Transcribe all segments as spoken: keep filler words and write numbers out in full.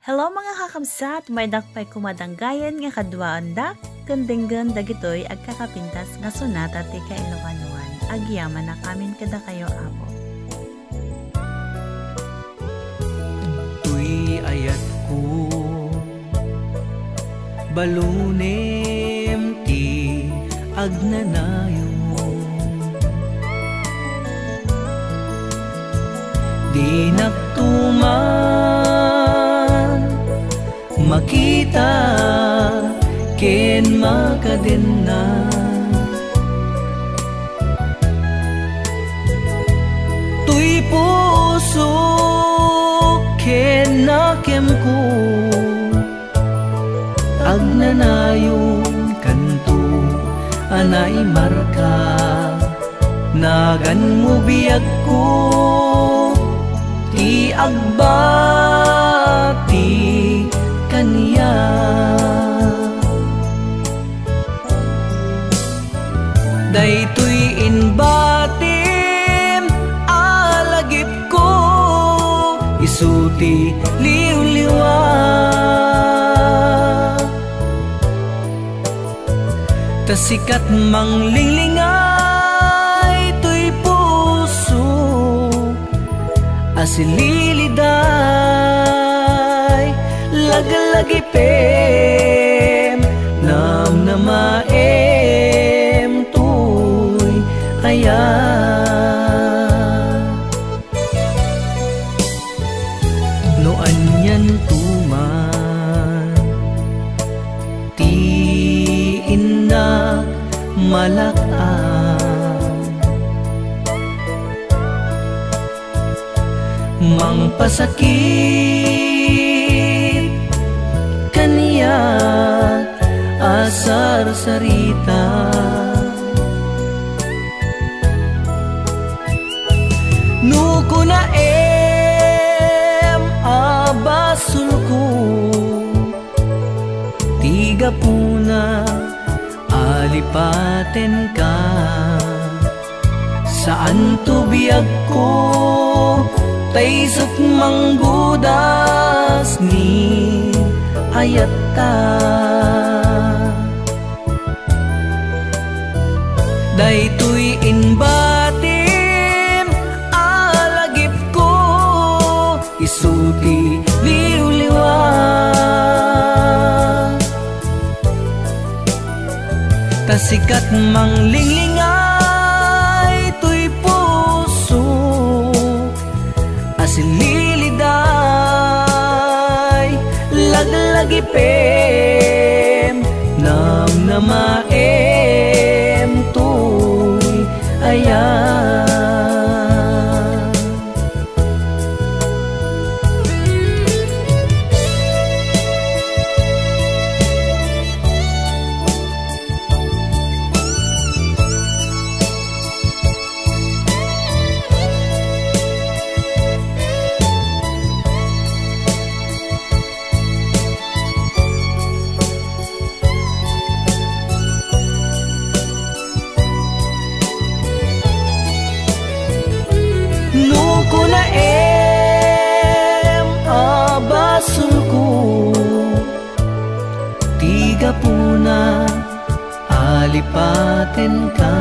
Hello, mga kakabsat! Maydak pay koma danggayen nga kaduaanda ken denggen dagitoy agkakapintas nga sonata ti Kailokanoan. Agyamanak amin kadakayo, Apo. Toy ayatko, balunem ti agnanayon. Dinak tuman makita ken makadenna. Toy pusok ken nakemko, agnanayon kanto a naimarka. Naganmo biagko ti agbati kaniak. Daytoy imbatim a lagipko, isu ti liwliwa. Ta sikat manglinglingay toy pusok a sililiday, laglagipem, namnamaem toy ayat. No anian tuman ti innak malak-am, mangpasakit kaniak a sarsarita. No kunaem a basolko, ti gapuna alipatenka. Saanto biagko, ta isut' manggudas ni ayatta. Daytoy imbatim a lagipko, isu ti liwliwa. Ta sikat manglinglingay toy pusok a sililiday, laglagipem, namnamaem toy ayat. No kunaem a basolko, ti gapuna alipatenka.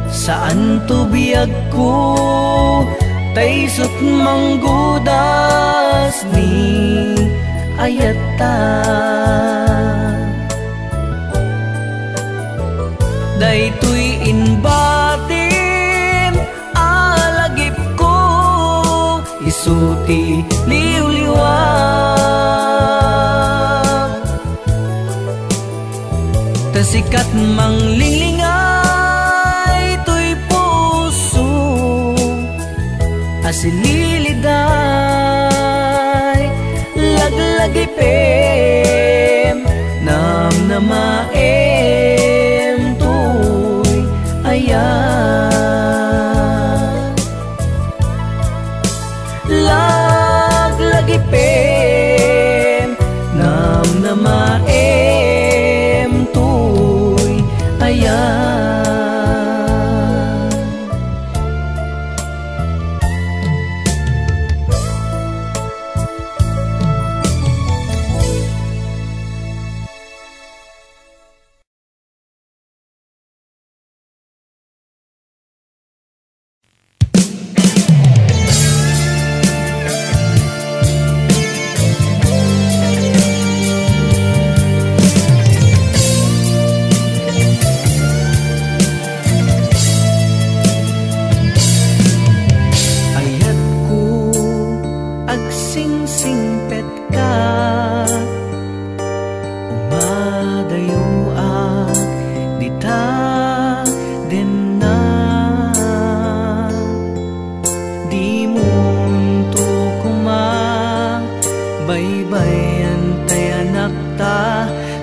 Saanto biagko, ta isut' manggudas ni ayatta. Daytoy imbatim a lagipko, isu ti liwliwa. Ta sikat manglinglingay toy pusok a sililiday, laglagipem, namnamaem toy ayat. Laglagipem, namnamaem toy ayat. Singpetka, umadayoak dita denna. Dimonto koma baybay-an tay anakta,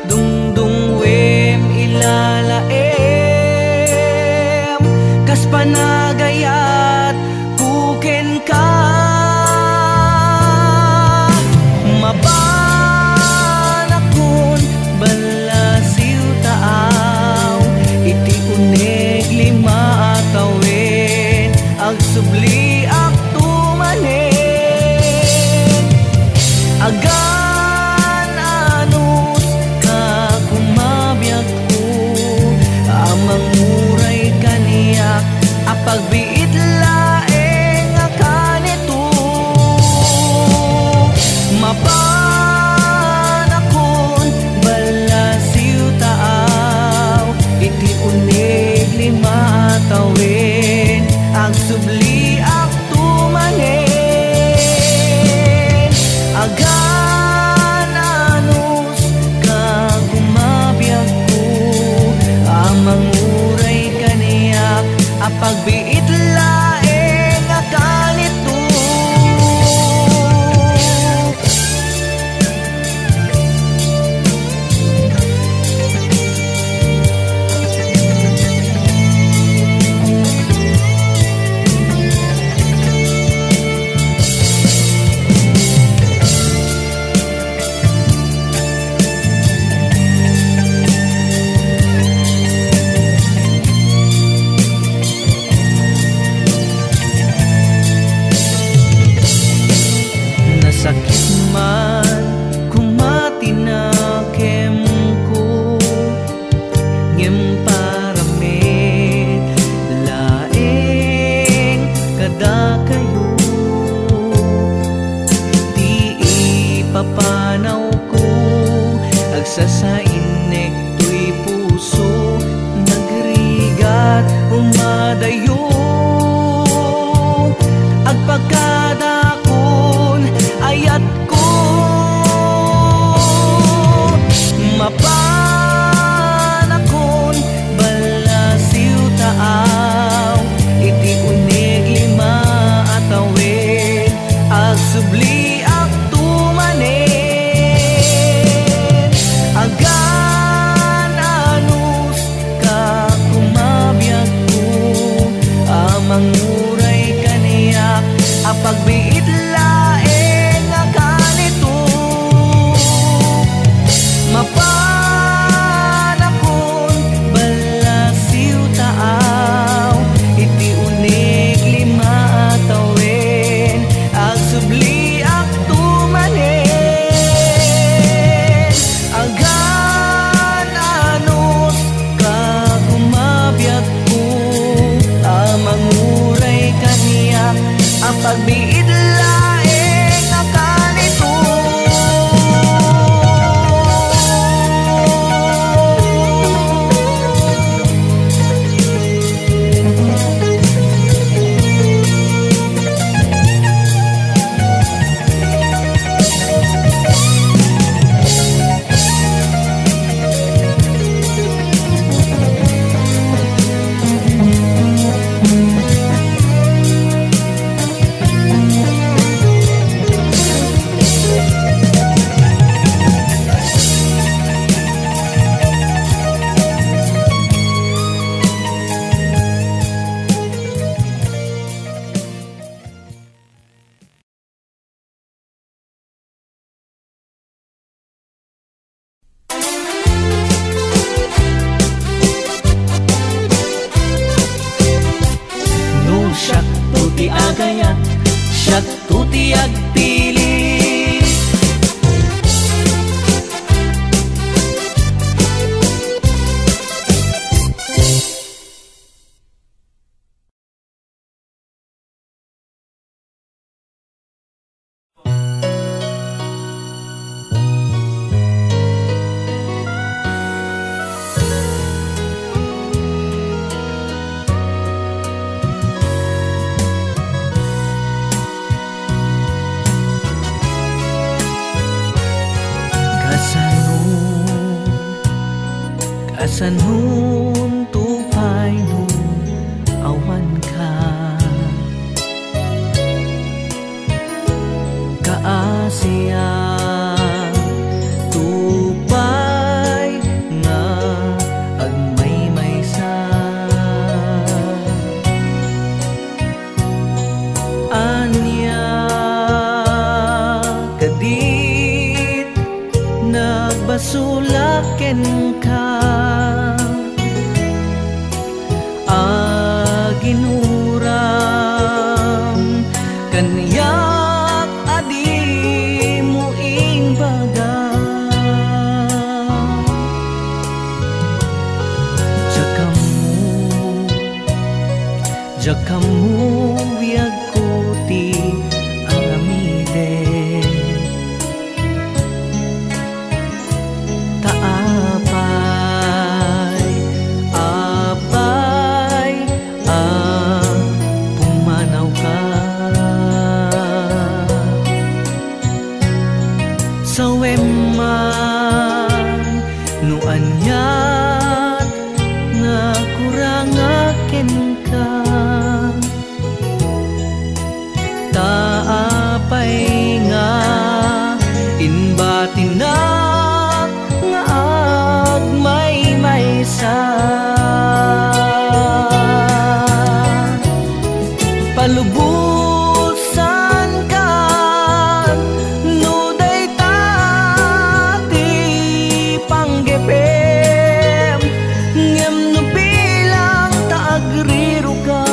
dungdungwem ilalaem kas panagayat ko kenka. Mapanakon ballasiw taaw iti uneg lima a tawen, agsubliakto manen. Agan-anos ka koma biagko a manguray kaniak a pagbiit laeng a kanito. Mapanakon ballasiw taaw iti uneg lima a tawen, agsubliakto manen. Agan-anos ka koma biagko a manguray kaniak a pagbiit laeng a kanito. Nasakit man koma ti nakemko, ngem para met laeng kadakayo ti ipapanawko. Agsasainek toy puso, nagrigat, umadayo, agpakadakon ayatko. Mapanakon ballasiw taaw iti uneg lima a tawen, agsubliakto manen. Agan-anos ka koma biagko a manguray kaniak a pagbiit laeng a kanito. Mapanakon ballasiw taaw iti uneg lima a tawen, agsubliakto manen. Agan-anos ka koma biagko a manguray kaniak a pagbiit laeng a kanito. No siakto ti agayat, siakto ti agpili. Sanunto pay no awanka. Kaasianto pay nga agmaymaysa. Ania kadit nagbasolak kenka? Aginuram kaniak a dimo imbaga. Diak ammo, diak ammo biagko ti aramidek. Ta apay, apay a pumanawka. Sawem man no aniat nga kurangak kenka. Ta apay nga imbatinak nga agmaymaysa? Palubosankan no dayta ti panggepem, ngem no bilang ta agriroka,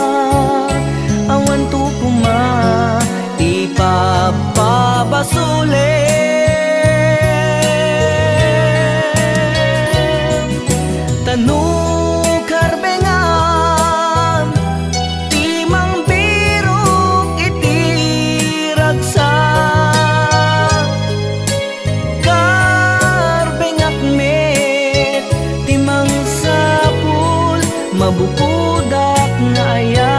awanto koma ipappabasolem. Ta no karbengam ti mangbirok iti ragsak, karbengak met ti mangsapul, mabukodak nga ayat.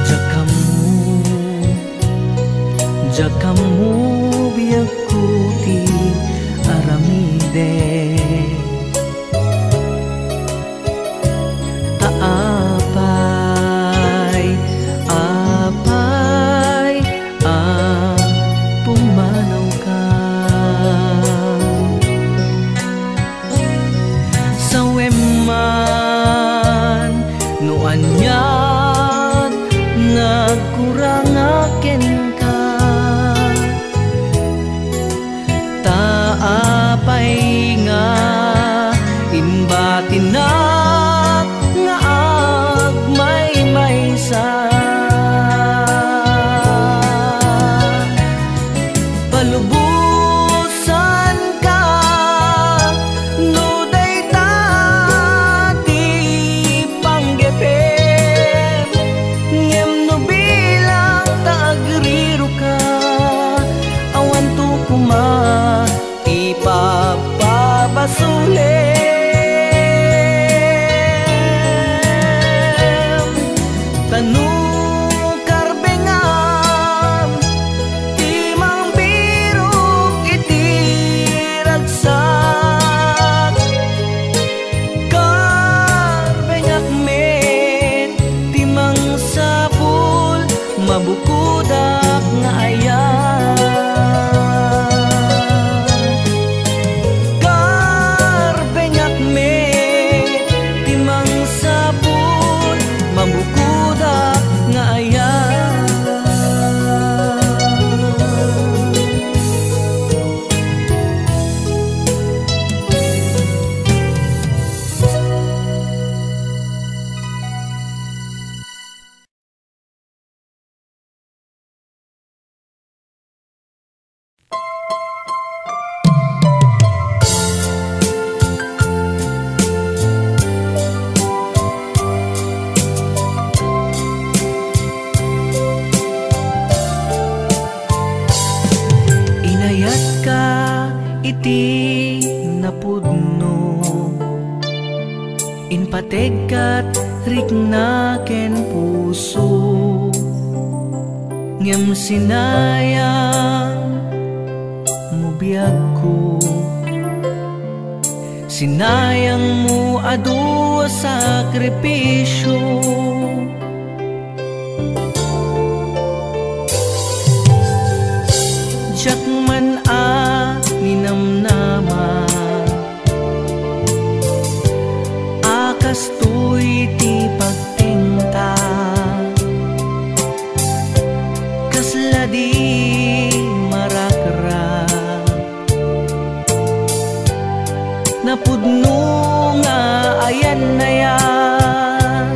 Diak ammo, diak ammo biagko ti aramidek. Ta apay, apay a pumanawka. Sawem man no aniat nga agkurangak kenka. Ta apay nga imbatinak nga agmaymaysa? Palubosanka no dayta ti panggepem, ngem no bilang ta agriroka, awanto koma ipappabasolem. Ta no karbengam ti mangbirok iti ragsak, karbengak met ti mangsapul, mabukodak nga ayat. Karbengak Pategkat rikna ken puso, ngem sinayang mo biagko. Sinayang mo adu a sakripisio. Diak man a ninamnama a kastoy ti pagtengta. Kasla di marakrak. Napudno nga ayan-ayan.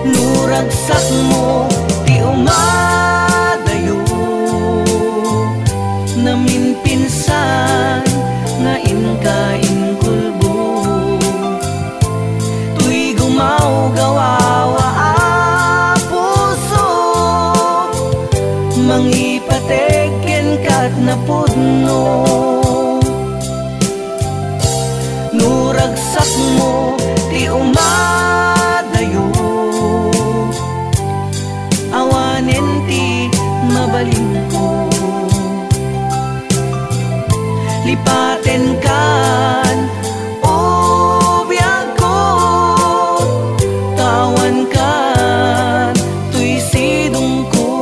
No ragsakmo ti umadayo, naminpinsan nga inka inkulbo. Toy gumawgawawa a puso, mangipateg kenka ket napudno. No ragsakmo ti umadayo, awanen ti mabalinko. Lipatenkan, o biagko, ta awankan toy sidongko.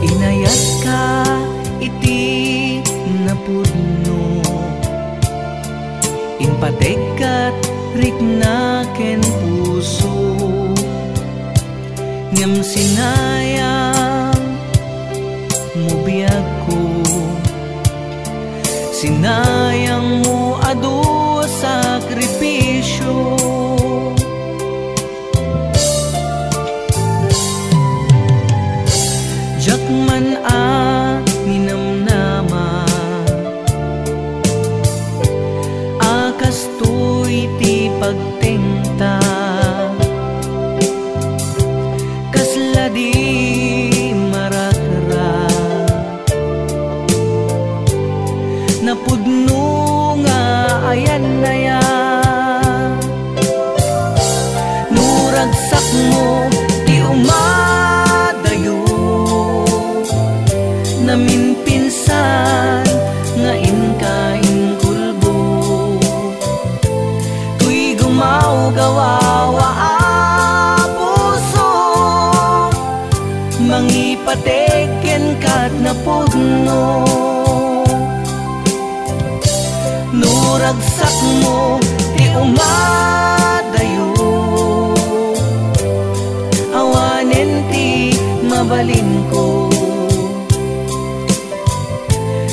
Inayatka iti napudno, impategkat rikna ken puso. Ngem sinayang mo biagko, sinayang mo adu a sakripisio. Diak man a ninamnama a kastoy ti pagtengta. Kasla di marakrak. Napudno nga ayan-ayan. No ragsakmo ti umadayo, naminpinsan nga inka inkulbo. Toy gumawgawawa a puso, mangipateg kenka ket napudno. No ragsakmo ti umadayo, awanen ti mabalinko.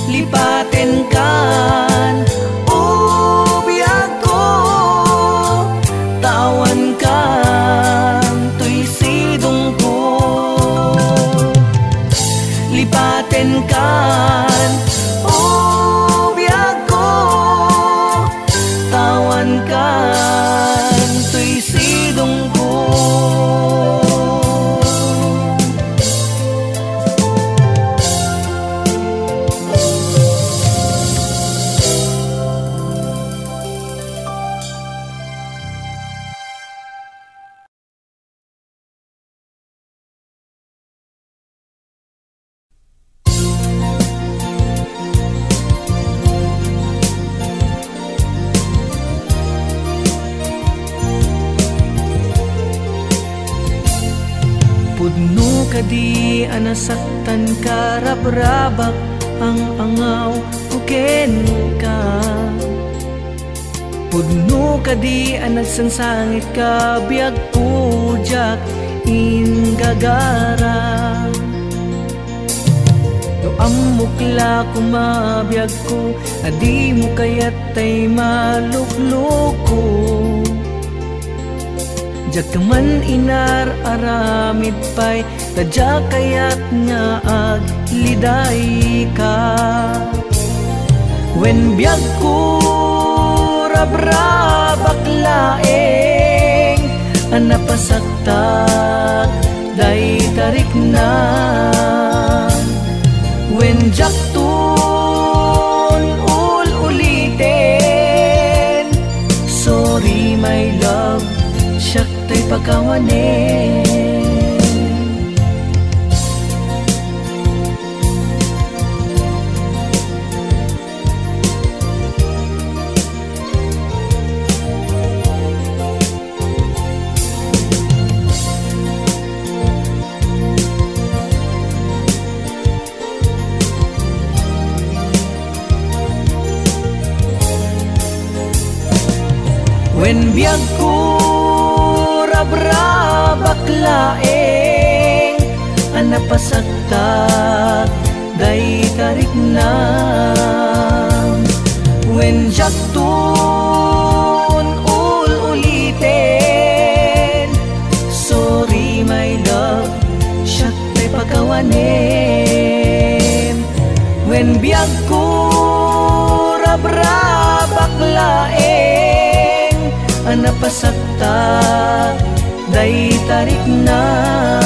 Lipatenkan, o biagko, ta awankan toy sidongko. Lipatenkan, o biagko, ta awankan toy sidongko. Pudno kadi a nasaktanka, rabrabak, ang-angaw ko kenka? Pudno kadi a nagsangsangitka, biagko, diak inggagara? No Ammok la koma biagko a dimo kayat tay malukluko. Diak man inar-aramid pay ta diak kayat nga aglidayka. Wen biagko, rabrabak laeng a napasaktak dayta riknam. Wen diakton ul-uliten, sorry my love, siak tay pakawanen. Wen biagko, rabrabak laeng a napasaktak dayta riknam. Wen diakton ul-uliten, sorry my love, siak tay pakawanem. Wen biagko, rabrabak laeng a napasaktak dayta riknam.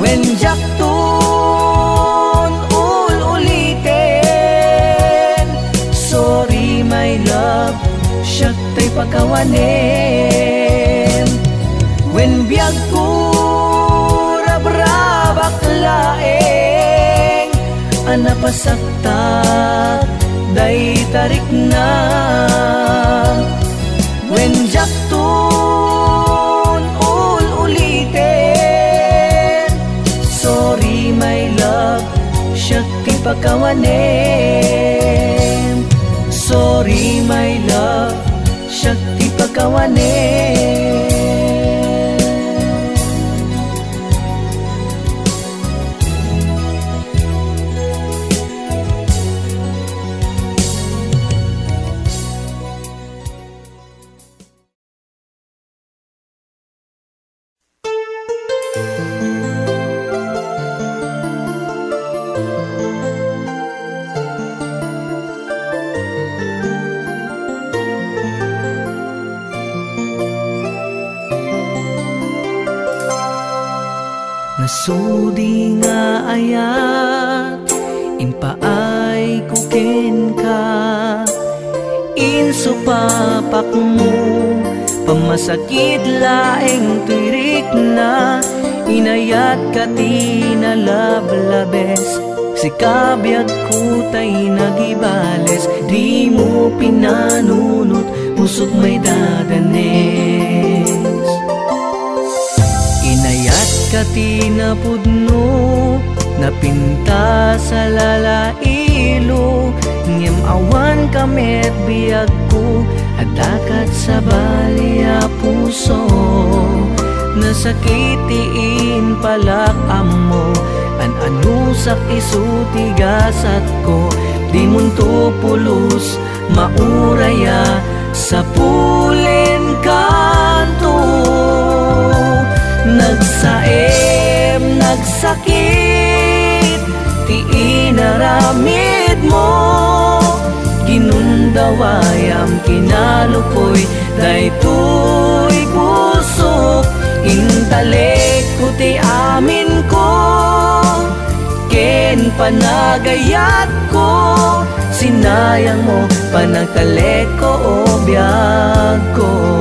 Wen diakton ul-uliten, sorry my love, siak tay pakawanem. Wen biagko, rabrabak laeng a napasaktak dayta riknam. Wen diakton ul-uliten, sorry my love, siak ti pakawanem. Sorry my love, siak ti pakawanem. Nasudi nga ayat, impaayko kenka. Insupapakmo, pammasakit laeng toy rikna. Inayatka ti nalablabes, sika biagko tay nagibales. Dimo pinanunot, pusok maidadanes. Inayatka ti napudno, napintas a lalailo, ngem awanka met biagko, addakat sabali a puso. Nasakit ti impalak, ammo, an-anusak isu ti gasatko, dimonto pulos mauraya, sapulenkanto. Nagsaem, nagsakit ti inaramidmo. Ginundawayam, kinalupoy daytoy pusok. Intalekko ti aminko ken panagayatko, sinayangmo panagtalekko, o biagko.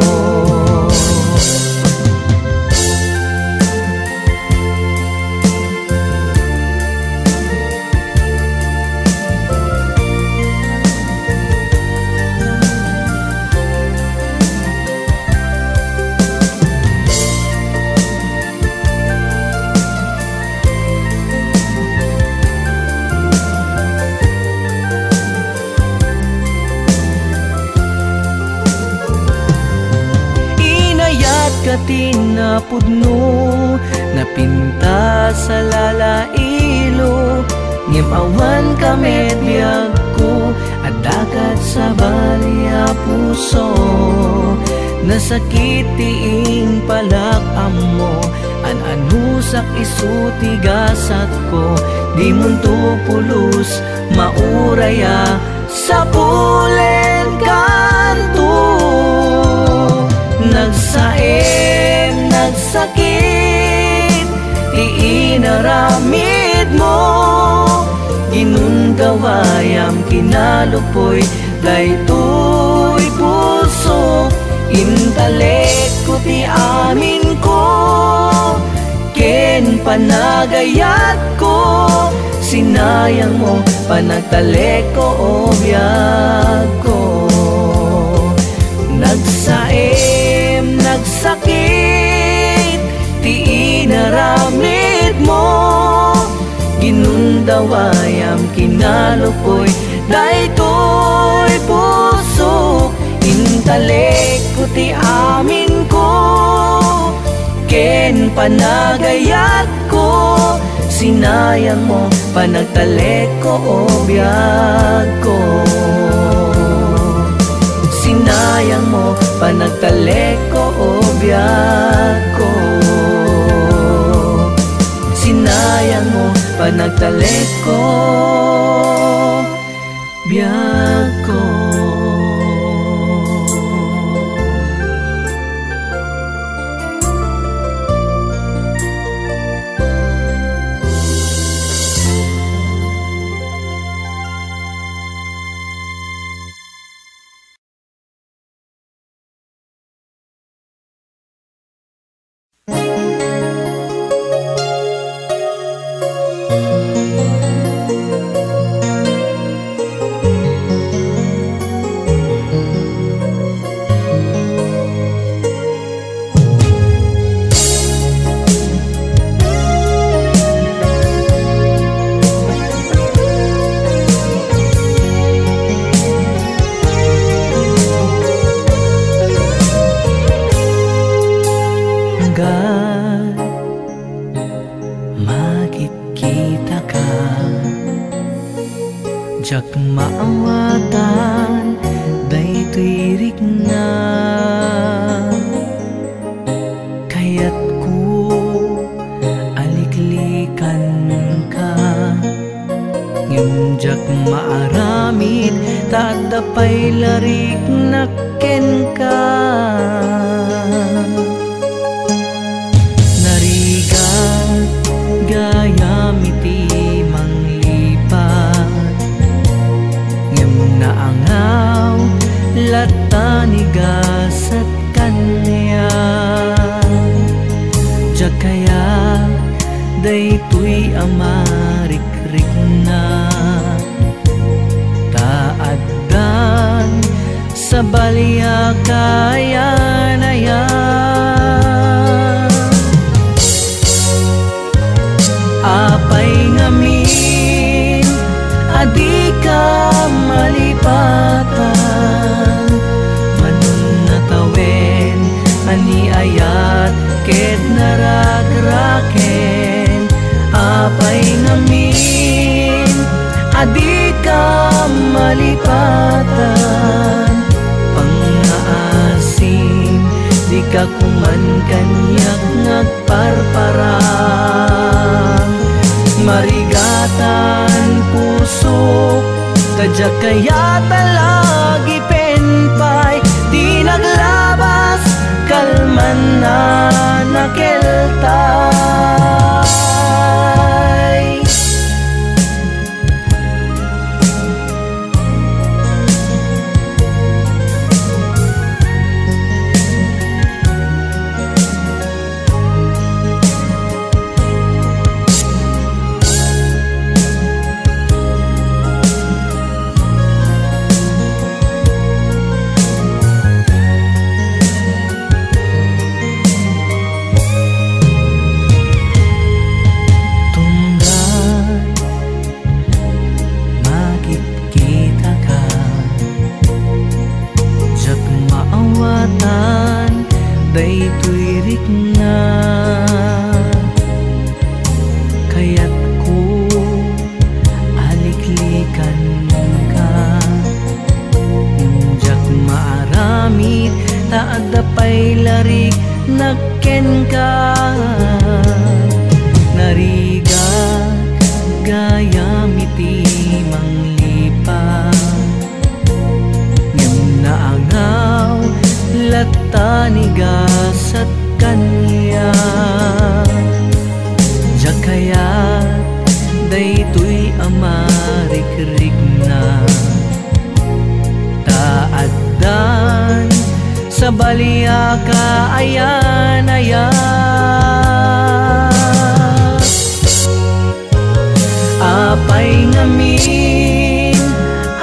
Inayatka ti napudno, napintas a lalailo, Ngem awanka met biagko, adda ket sabali a puso. Nasakit ti impalak ammo, an-anusak isu ti gasatko. Dimonto pulos mauray a sapulenkanto. Nagsaem, nagsakit ti inaramidmo. Ginundawayam, kinalupoy daytoy puso. Intalekko ti aminko ken panagayatko. Sinayangmo panagtalekko, o biagko. Nagsaem, nagsakit ti inaramidmo. Ginundawayam, kinalupoy daytoy pusok. Intalekko ti aminko ken panagayatko. Sinayangmo panagtalekko, o biagko. Sinayangmo panagtalekko, o biagko. Sinayangmo panagtalekko, biagko. Gat, makitkitaka. Diak maawatan daytoy rikna. Kayatko a liklikanka, ngem diak maaramid ta adda pay la riknak kenka. Narigat gayam iti manglipat, ngem naangaw latta ni gasat kaniak. Diak kayat daytoy a marikrikna, ta addan sabali a kayan-ayan. Apay ngamin a dika malipatan? Manunna tawen a ni ayat ket narakraken. Apay ngamin a dika malipatan? Pangngaasim, dika koman kaniak nga parparang. Marigatan pusok, ta diak kayat a lagipen pay ti naglabas kalman a nakeltay. Lariknak kenka, narigak gayam iti manglipat. Ngem naangaw latta ni gasat kaniak. Diak kayat daytoy a marikrikna. Ta addan sabali a kaayan-ayan. Apay ngamin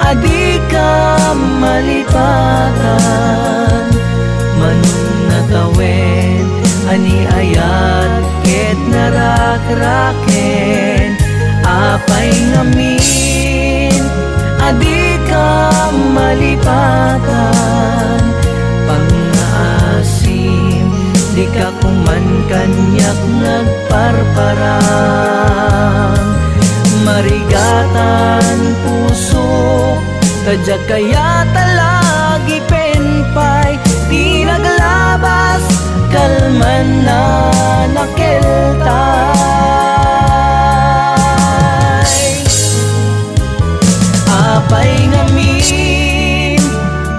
a dika malipatan? Manong natawen a ni ayat ket narakraken. Apay ngamin a dika malipatan? Pangngaasim, dika kuman kaniak nagparparang. Marigatan pusok, ta diak kayat a lagipen pay ti naglabas kalman a nakeltay. Apay ngamin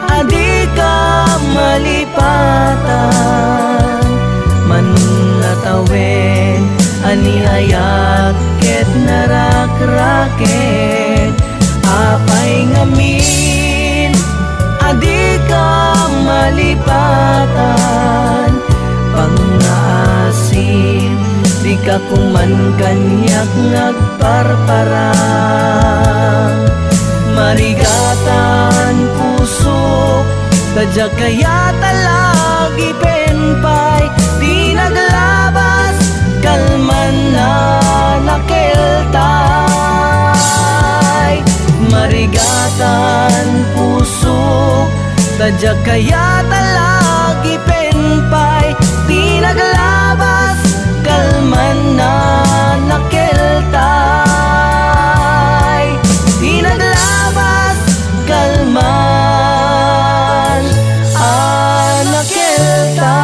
a dika malipatan? Manong natawen a ni ayat ket narakraken. Apay ngamin a dika malipatan? Pangngaasim, dika kuman kaniak nagparparang. Marigatan pusok, ta diak kayat a lagipen pay ti naglabas kalman a nakeltay. Marigatan pusok, ta diak kayat a lagipen pay ti naglabas kalman a nakeltay. Ti naglabas kalman a nakeltay.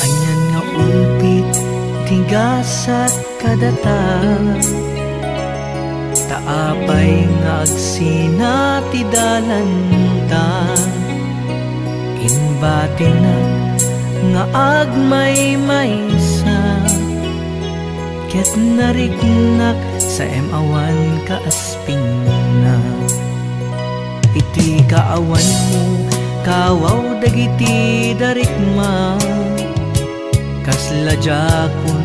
Anian nga ulpit ti gasat kadata? Ta apay nga agsina ti dalanta? Imbatinak nga agmaymaysa, ket nariknak sa em awan kaaspingna. Iti kaawanmo, kawaw dagiti darikma, kasla diakon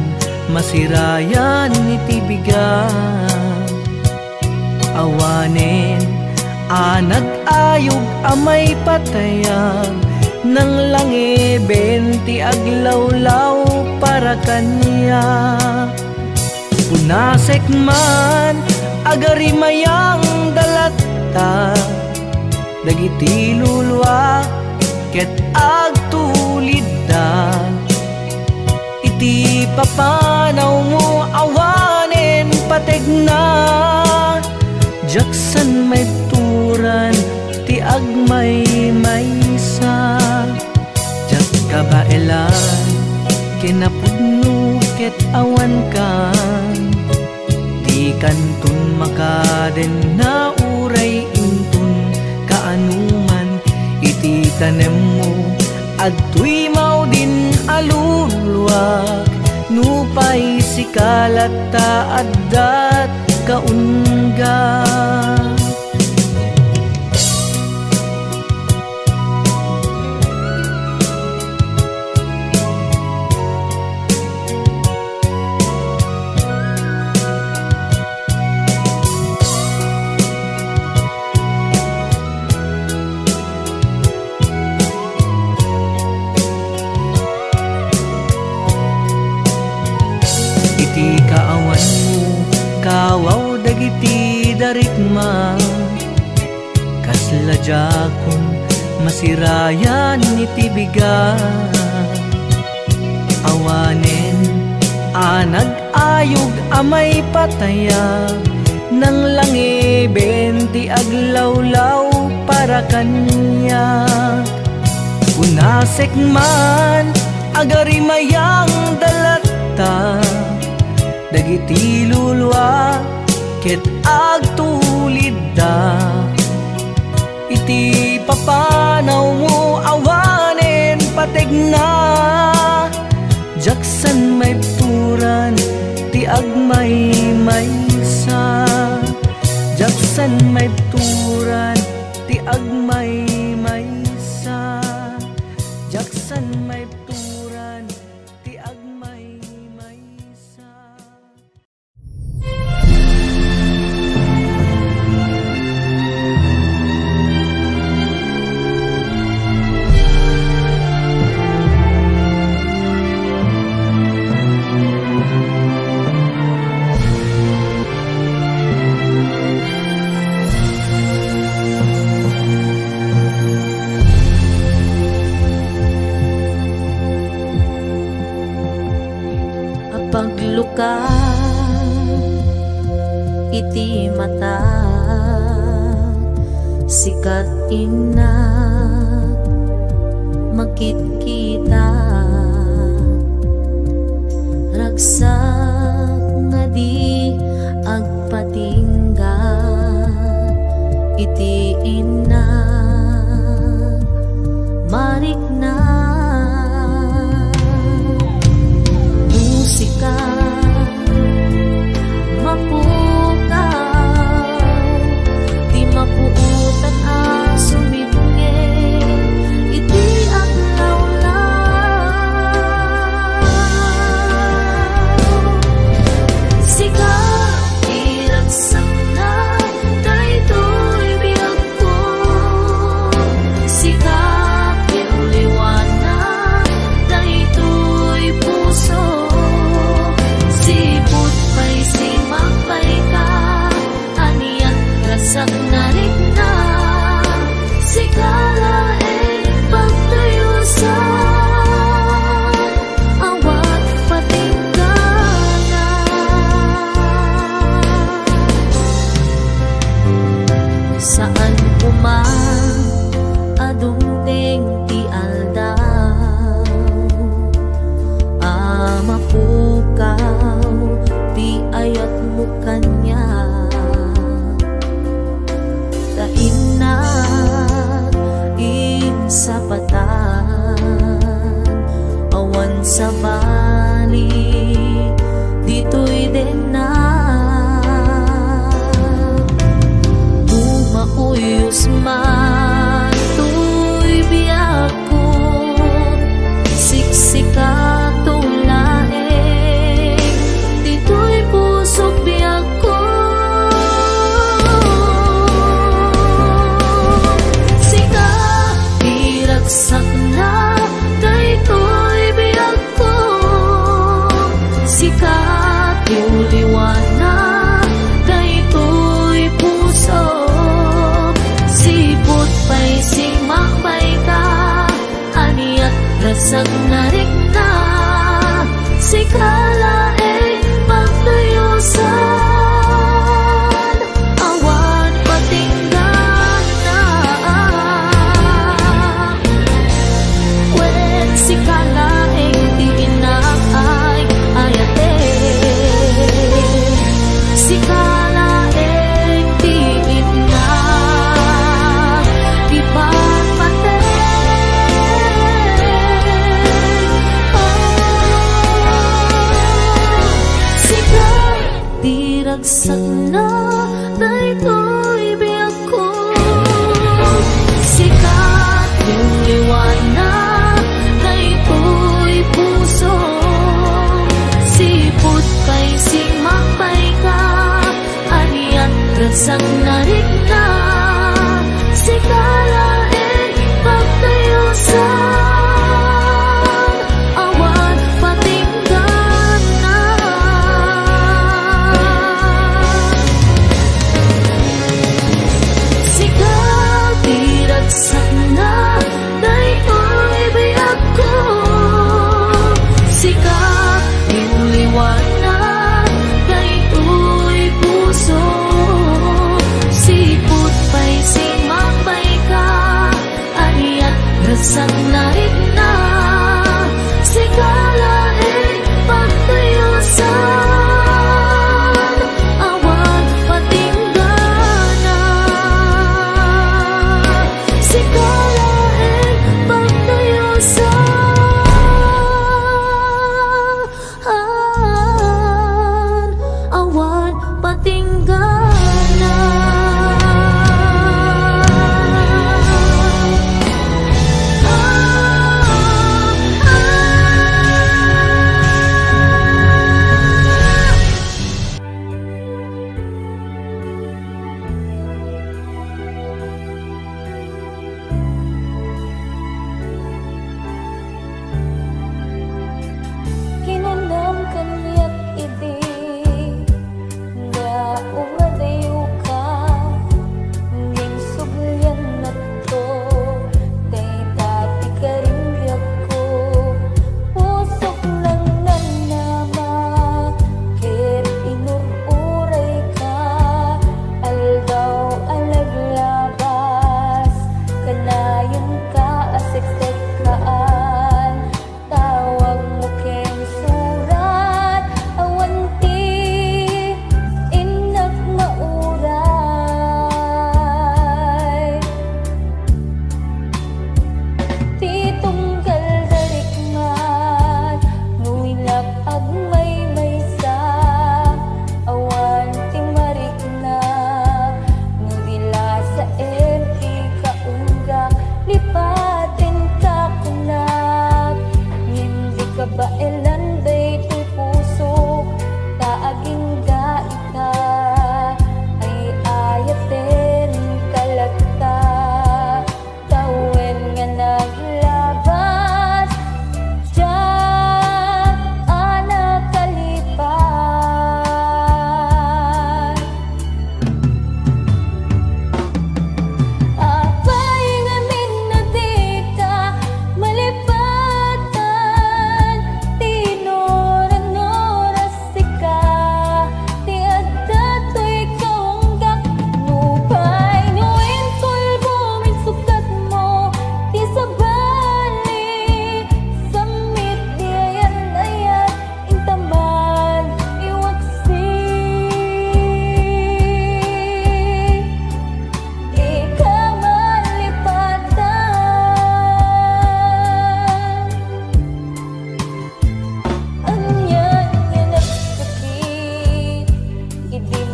masirayan iti bigat. Awanen a nag-ayog a maipatayag, nanglangeben ti aglawlaw para kaniak. Punasek man, agarimayang da latta dagiti luluak ket agtulidda. Iti papanawmo awanen pategna, diak san maibturan ti agmaymaysa. Diak kabaelan ken napudno ket awankan. Dikanton makadenna uray inton kaanoman iti tanemmo, adtoy maudin a luluak. Nupay sika latta addat kaungga. Iti darikma, kasla diakon masirayan iti bigat. Awanen a nag-ayog a maipataya, nanglangiben ti aglawlaw para kaniak. Punasek man, agarimayang dalatta, dagiti lulua ket agtulidda. Iti papanawmo awanen pategna, diak san maibturan ti agmaymaysa. Diak san maibturan ti agmaymaysa. Diak san maibturan ti agmaymaysa. A pagluka iti mata, sikat innak makitkita, ragsak nga di agpatingga iti innak marikna. Musika, mapukaw, ti mapuotan a sumipnget iti aglawlaw. Sika ti ragsakna, daytoy biag Sika ti uliwana, daytoy puso. Sipud pay simakbayka, aniat ragsakna rikna. Sika laeng pagtuyosan. Awan patinggana. Saan koma a dumteng ti aldaw a mapukaw ti ayatmo kaniak. Ta innak insapatan, awan sabali ditoy dennak. No mauyos man toy biag ko, siksikato laeng ditoy pusok biagko. Sika ti ragsakna, daytoy biagko. Sika ti uliwana, daytoy puso. Sipud pay simakbayka, aniat ragsakna rikna, sika laeng pagtuyosan, awan patinggana. Wen sika laeng ti innak ay-ayaten. Sika laeng ti innak ipatpateg. Oh, sika ti ragsakna daytoy biagko. Sika ti uliwana daytoy puso. Sipud pay simakbayka, aniat ragsakna rikna, sika laeng pagtuyosan, awan patinggana.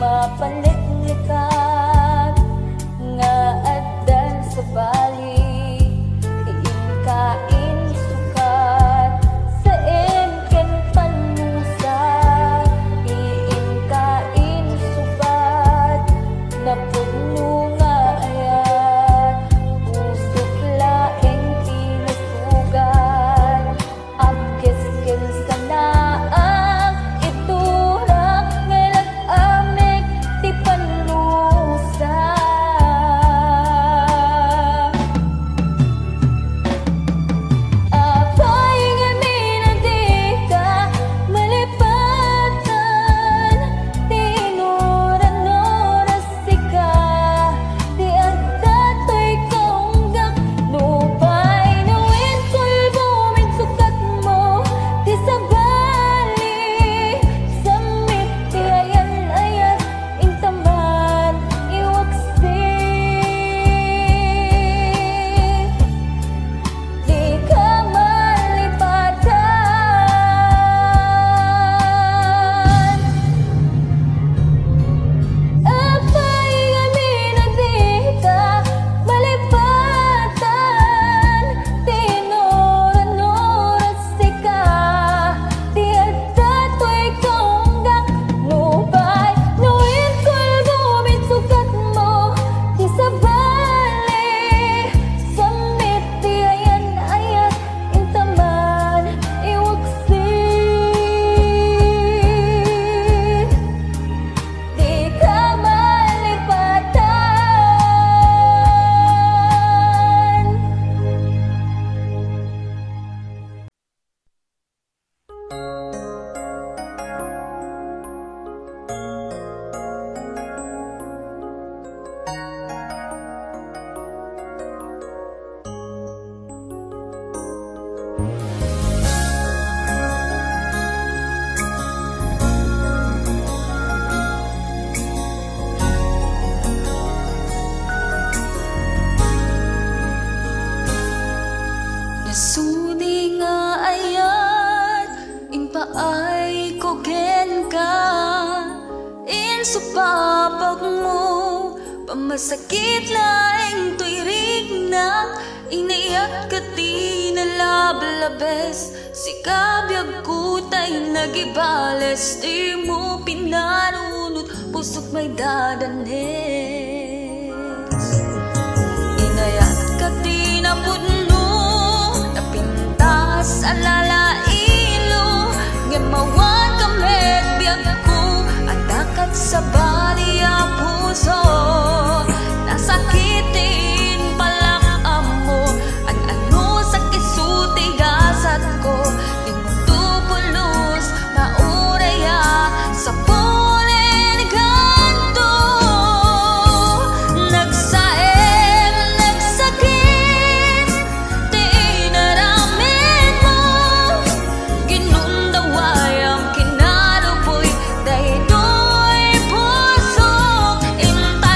Mapaliklikan nga addan sabali, ti inka insukat, saan ken pannusa, ti inka insubat, napudno nga ayat, pusok laeng ti nasugat. Agkesken sanaak, iturak nga nag-amik ti pannusa. Apay ngamin a dika malipatan, ti inuran oras sika, ti adda toy kaunggak, nupay no inkulbom insukatmo ti sabali, sammit ti ayan-ayat, intaman iwaksi. Dika malipatan. Apay ngamin a dika malipatan, ti inuran oras sika, ti adda toy kaunggak, nupay no inkulbom insukatmo ti sabali, sammit ti ayan-ayat, intaman iwaksi. Dika malipatan. Nasudi nga ayat, impaayko kenka, insupapakmo, pamasakit laeng toy riknak, inayat ket di nalablabes, sika biagko tay nagibales, dimo pinanunot, pusok maidadanes. Inayat ket di napudno, napintas a lalailo, ngem awan ka met biagko, adda ket sabali a puso, nasakit ti impalak ammo, an-ano sakit isu ti gasatko, di mo to pulos, mauray a sapulen kanto. Nagsaem, nagsakit ti inaramidmo. Ginundawayam, kinaluboy daytoy pusok. Inta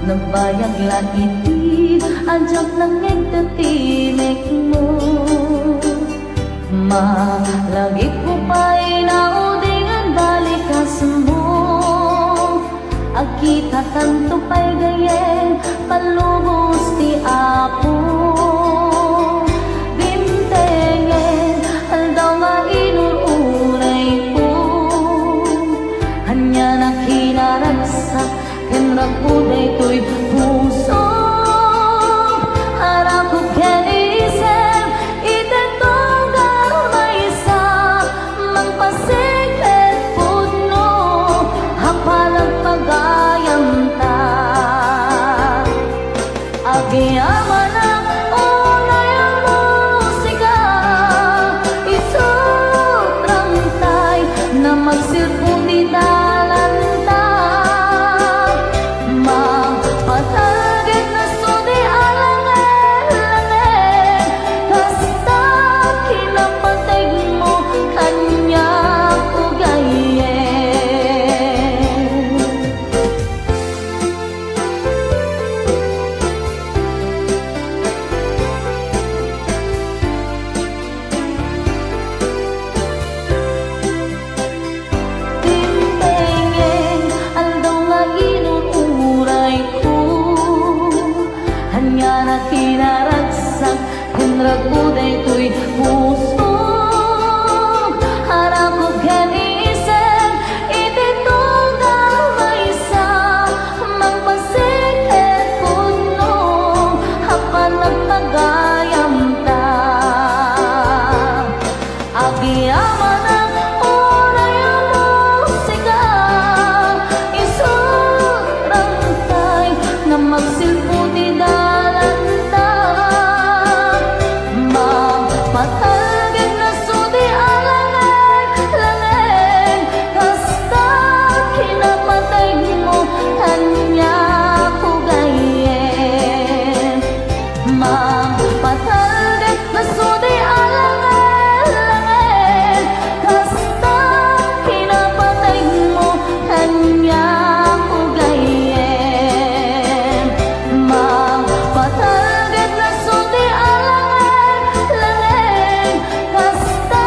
Nagbayag la iti, a diak nangngeg ti timekmo. Malagipko pay naudingen balikasmo. Agkitatanto pay gayyem, palubos ti Apo. Dimtengen, aldaw nga inur-urayko. Ania nakinaragsak, ken ragko daytoy puso. Arakop ken isem, iti tunggal maysa, mangpasig-et pudno, a panagpagayamta. Agyamanak unay a musika, isu rangtay na magsilpo ti dalanta. Mapatalged na sudi a langen-langen, kasta kinapategmo, kaniak gayem. Dimtengen, aldaw nga inur-urayko. Ania nakinaragsak, ken ragko daytoy puso. Arakop ken isem, iti tunggal maysa, mangpasig-et pudno, a panagpagayamta. Agyamanak unay a musika, isu rangtay na magsilpo ti dalanta. Mapatalged na sudi a langen-langen, kasta kinapategmo, kaniak gayem. Mapatalged na sudi a langen-langen, kasta kinapategmo, kaniak gayem. Mapatalged na sudi a langen-langen, kasta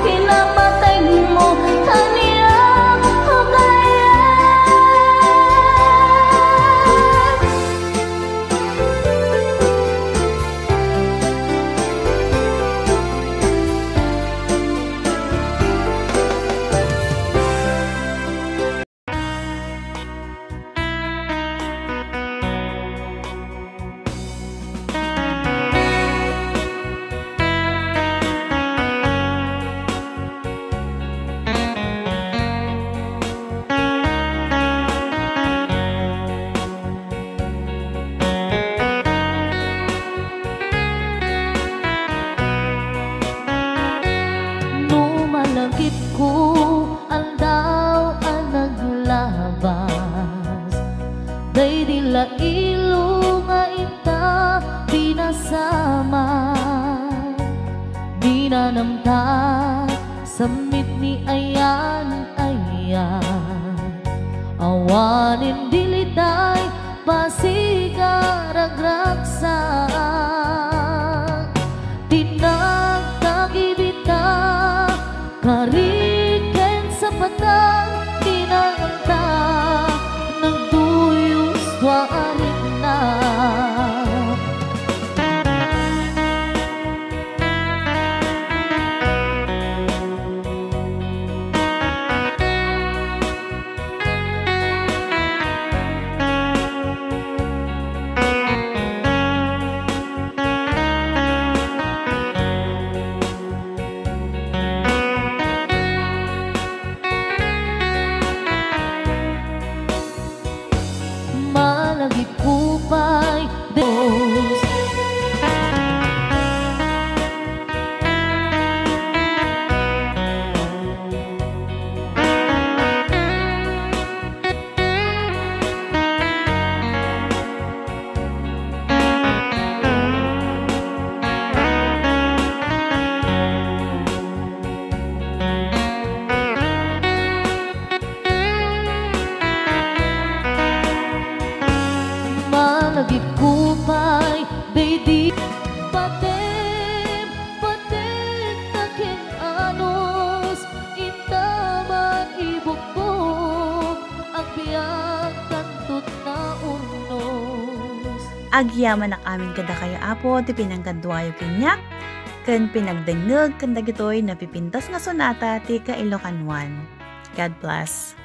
kinapategmo, kaniak gayem. No malagipko, aldaw a naglabas, daydi la ilong nga inta pinasamak. Dinanamta, sammit ni ayan-ayan. Awanen dilitay, pasig a ragragsak. Ti nagtagibita, kari ken sapatan, dinanamta, nagduyos tua a rikna. Malagipko pay, Dios. Agikupay, baby. Patem, patem ta ken anus, inta man ibukko, agbiag tanto naunus. Agyamanak amin kadakayo, Apo, ti pinangkaduayo kaniak, ken pinagdengngeg ken dagitoy napipintas nga sonata ti ka-Ilocanuan. God bless.